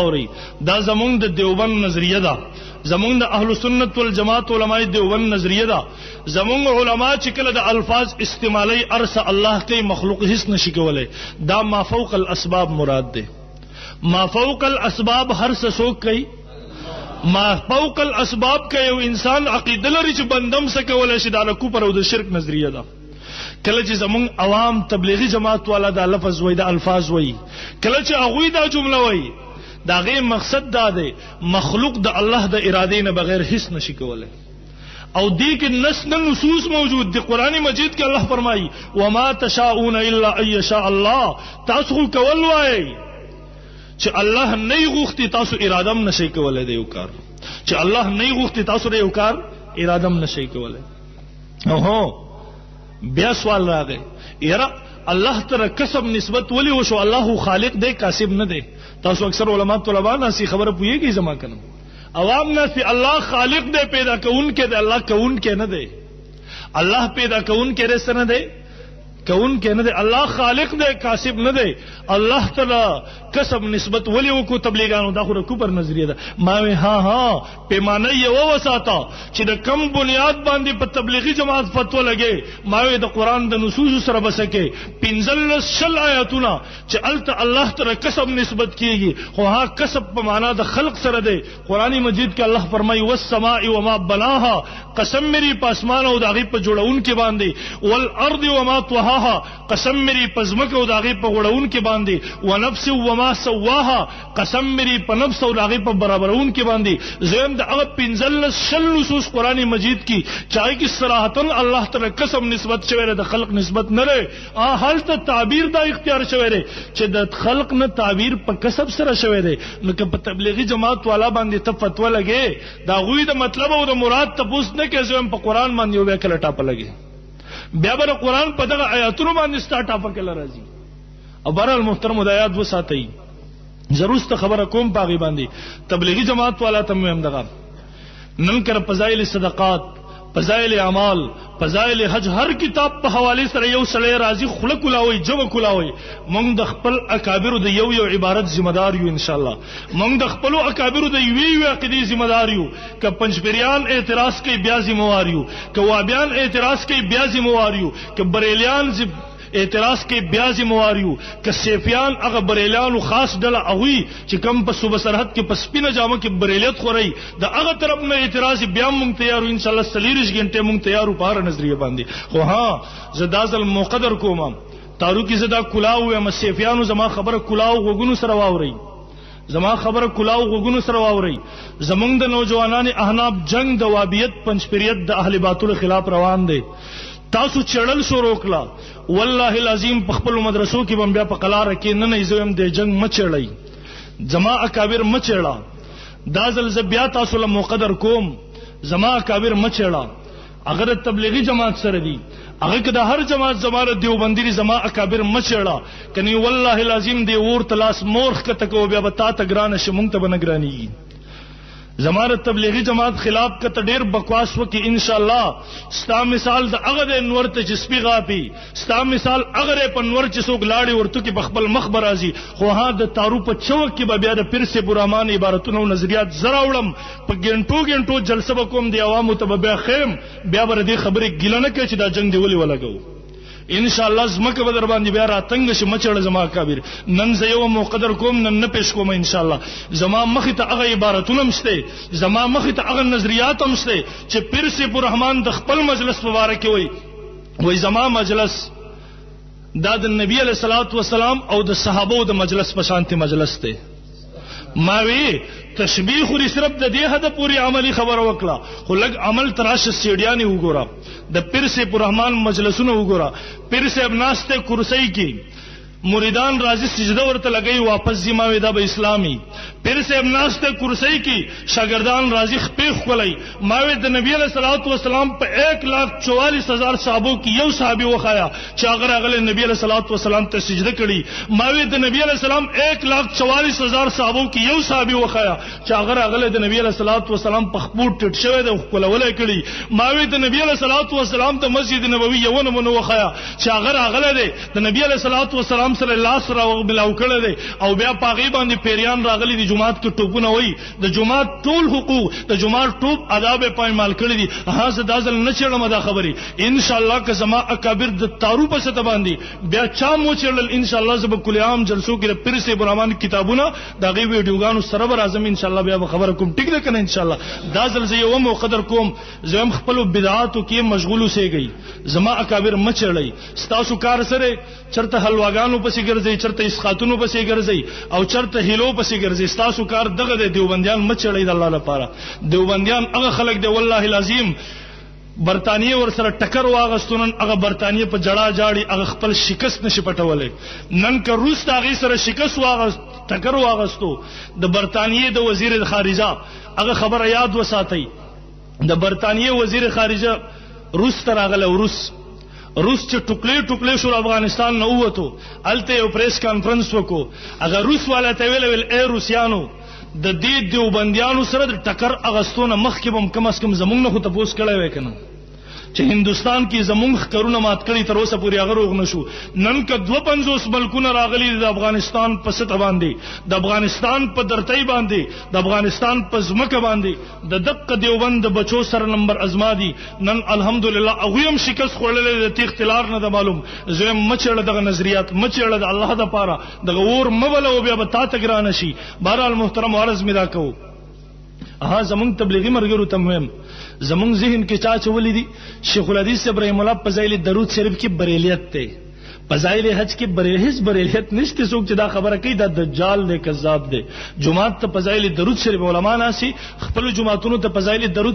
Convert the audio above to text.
اوري، دا زمونږ د دیوبند نظریه ده، زمونږ د اهل سنت والجماعت علماء دیوبند نظریه ده. زمونږ علما چې کله د الفاظ استعمالي، ارس الله کوي، مخلوق هیڅ نشي کولای. دا ما فوق الاسباب مراد ده. ما فوق الاسباب هر څه څوک کوي؟ ما فوق الاسباب کې یو انسان عقیده لري چې بندم څه کولای شي، دا د کفر او د شرک نظریه ده. کله چې زمونږ عوام تبلیغي جماعت والا دا لفظ وای، دا الفاظ وای، کله چې هغوی دا جمله وای، دا غي مقصد دا دی، مخلوق د الله د ارادې نه بغیر هیڅ نشي کولای. او دې کې نص نه نصوص موجود دي. قران مجید کې الله فرمایي: وما تشاؤون الا ان یشاء الله. تاسو کول وای چې الله نه غوښتي، تاسو اراده هم نشئ کولای د یو کار. چې الله نه غوښتي، تاسو د یو کار اراده هم نشئ کولای. هو، بیا سوال راغی: یاره، الله تر کسب نسبت ولی وشو؟ الله خالق دی، کاسب نه دی. تاسو اکثر علما طلبا ناسی خبره پوهیږي زما کنه؟ عوام ناسی. الله خالق دی، پیدا کون کې دی، الله کون کې نه دی. الله پیدا کون کې رسنه نه دی، کون کې نه دی. الله خالق دی، کاسب نه دی. الله تعالی کسب نسبت ولی وکړو تبلیغانو؟ دا خو کوپر نظریه ده. ما وی ها ها، پیمانه یو وساته چې د کم بنیاد باندې په تبلیغي جماعت فتوا لګي. ما وی د قران د نصوص سره بسکه 15 شل آیاتونه چې الته الله تعالی کسب نسبت کیږي، خو ها کسب په معنا د خلق سره دی. قران مجید کې الله فرمایي: والسماء وما بناها، قسم میری په اسمان او د هغې په جوړون کې باندې، والارض وما طحاها، قسم میری په ځمکه او د هغې په غوړون کې باندې، ونفس وما سواها، قسم میری په نفس او د هغې په برابرون کې باندې. زم د هغه 15 شل نصوص قران مجید کې چې هغې کې صراحتا الله تعالی کسب نسبت شوی دی، د خلق نسبت نه دی. هلته تعبیر دا اختیار شوی دی چې د خلق نه تعبیر په کسب سره شوی دی. نو که په تبلیغي جماعت والا باندې ته فتوا لګې، دا غوی د مطلب او د مراد تپوس نه کې، زم په قران باندې بیا کله ټاپه لګي، بیا به قران په دغه آیاتونو باندې ستا ټاپه کله راځي. او بهرحال محترم، دا یاد وساتئ، ضرور ست خبره کوم پاغي باندې. تبلیغي جماعت والا ته هم دغه نن کر فضائل صدقات، فضائل اعمال، فضائل حج، هر کتاب په حواله سره یو سړی راضی خله کولاوي، جمع کولاوي. مونږ د خپل اکابرو د یو یو عبارت ذمہ دار یو ان شاء الله. مونږ د خپل اکابرو د یوې یوې عقیدې ذمہ دار یو. که پنځپیریان اعتراض کوي، بیا ذمہ وار یو. که وابیان اعتراض کوي، بیا ذمہ وار یو. که بریلیان اعتراض کوي، بیا ذمہ وار یو. که سیفیان، هغه بریلیانو خاص ډله هغوی چې کم په صوبه سرحد کې په سپینه جامه کې بریلیت خوري، د هغه طرف نه اعتراض، بیا مونږ تیار یو ان شاء الله. 24 غنټه مونږ تیار یو په هره نظریه باندې. خو ها، زه دا ځل مقدر کوم تارو کې زه دا کلاو وایم، سیفیانو زما خبره کلاو غوږونو سره واورئ، زما خبره کلاو غوږونو سره واورئ. زمونږ د نوجوانان احناف جنگ د وابیت، پنځپیریت، د اهل باطل خلاف روان دی. تاسو چړل شروع کړه، والله العظیم په خپل مدرسو کې بم بیا په قلار کې نه نه زویم د جنگ مچړی، زما اکابر مچړه. دا ځل زه بیا تاسو له مقدر کوم، زما اکابر مچړه. اگر تبلیغی جماعت سره دي، هغه که د هر جماعت زماره دیوبندی، زما اکابر مچړه، کني والله العظیم دی ور تلاس مورخ کته کو، بیا به تا ته ګران شي، مونږ ته به نه ګرانیږي. زماره تبلیغی جماعت خلاف کته ډیر بکواس وکي، ان شاء الله ستا مثال د هغه د نور ته چې سپی غاپی، ستا مثال هغه په نور چې څوک لاړی ورته کې په خپل مخ برازي. خو ها، د تارو په چوک کې به بیا د پیر سے برامان عبارتونه او نظریات زرا وړم، په ګنټو ګنټو جلسه وکوم، دی عوامو ته به بیا خیم. بیا بر دې خبرې ګیله نه کوي چې دا جنگ دی ولې ولګو. ان شاء الله زمکه به در باندې بیا راتنګ شي. مچړه زما کابیر. نن زه یو مقدر کوم، نن نه پیش کوم ان شاء الله. زما مخ ته هغه عبارتونه مشته، زما مخ ته هغه نظریات هم شته چې پیر سیف الرحمن د خپل مجلس مبارک وي، وای زما مجلس دا د نبی علیہ الصلوۃ والسلام او د صحابو د مجلس په شانتي مجلس دی. ما وی تشبیه خو صرف د دې حد پوری عملی خبره وکړه، خو لګ عمل تراش سیډیانی وګوره، د پیر صاحب الرحمن مجلسونه وګوره. پیر صاحب ناشته کرسي کې، مریدان راځي، سجده ورته لګي، واپس ځي. ما وی دا به اسلامي؟ پیر صاحب ناشته کرسي کې، شاګردان راځي، خپې خولای. ما وی د نبی علیہ الصلوۃ والسلام په 1,44,000 صحابو کې یو صحابي وخایا چې هغه راغله نبی علیہ الصلوۃ والسلام ته سجده کړي. ما وی د نبی علیہ السلام 1,44,000 صحابو کې یو صحابي وخایا چې هغه راغله د نبی علیہ الصلوۃ والسلام په خپل ټټ شوی د خپلولای کړي. ما وی د نبی علیہ الصلوۃ والسلام د مسجد نبوي یو نمونه وخایا چې هغه راغله دی د نبی علیہ الصلوۃ والسلام سره لاس را ملاو کړی دی او بیا پاغي باندې پیریان راغلي دي. جومات کې ټوپونه وایي، د جومات ټول حقوق، د جومات ټول آداب یې پایمال کړي دي. ها زه دا ځل نه چېړم دا خبرې، ان شاء الله که زما اکابر د تارو په سطح باندې بیا چا مو چېړل، ان شاء الله زه به کل عام جلسو کې د پیر صاحب الرحمن کتابونه د هغې ویډیوګانو سره به راځم، ان شاء الله بیا به خبره کوم. ټیک ده که نه؟ ان شاء الله دا ځل زه یوه موقع در کوم، زه هم خپلو بدعاتو کې مشغول اوسېږئ، زما اکابر مه چېړئ. ستاسو کار سره چرته حلواګانو پسې ګرځئ، چرته اسقاطونو پسې ګرځئ او چرته هیلو پسې ګرځئ، ستاسو کار دغه دی. دیوبندیان مه چېړئ د الله لپاره. دیوبندیان هغه خلک دی والله العظیم برتانیې ورسره ټکر واغستو، نن هغه برتانیې په جړا جاړي، هغه خپل شکست نشي پټولی. نن که روس د هغې سره شکست واغست، ټکر واغستو، د برتانیې د وزیر خارجه هغه خبره یاد وساتئ، د برتانیې وزیر خارجه روس ته راغلی، روس روس چې ټوکلې ټوکلې شو افغانستان نه ووتو، هلته یو پریس کانفرنس وکړو، هغه روس والا ته ویل، ویل ای روسیانو د دې دیوبندیانو سره د ټکر اغستو نه مخکې به هم کم از کم زمونږ نه خو تپوس کړی وای که نه، چې هندوستان کې زمونږ ښکرونه مات کړي تر اوسه پورې هغه روغ نه شو. نن که 52 ملکونه راغلي د افغانستان په سطح باندې، د افغانستان په درتۍ باندې، د افغانستان په ځمکه باندې، د دقه دیوبند د بچو سره نمبر ازما دي. نن الحمدلله هغوی هم شکست خوړلی دی، د تېښتې لار نه ده معلوم. زه وایم مه چېړه دغه نظریات، مه چېړه د الله دپاره، دغه اور مه بلوه، بیا به تا ته ګرانه شي. بهرحال محترم عرض مې دا کوو، ها زمونږ تبلیغي مرګرو ته وایم، زمونږ ذهن کې چا چولې دي شیخ الحدیث ابراهیم الله په ځای درود شریف کې بریلیت دی، په ځای حج کې بریل هیڅ بریلیت نشته. څوک چې دا خبره کوي دا دجال دی، کذاب دی. جماعت ته په ځای درود شریف علما ناسي، خپل جماعتونو ته په ځای درود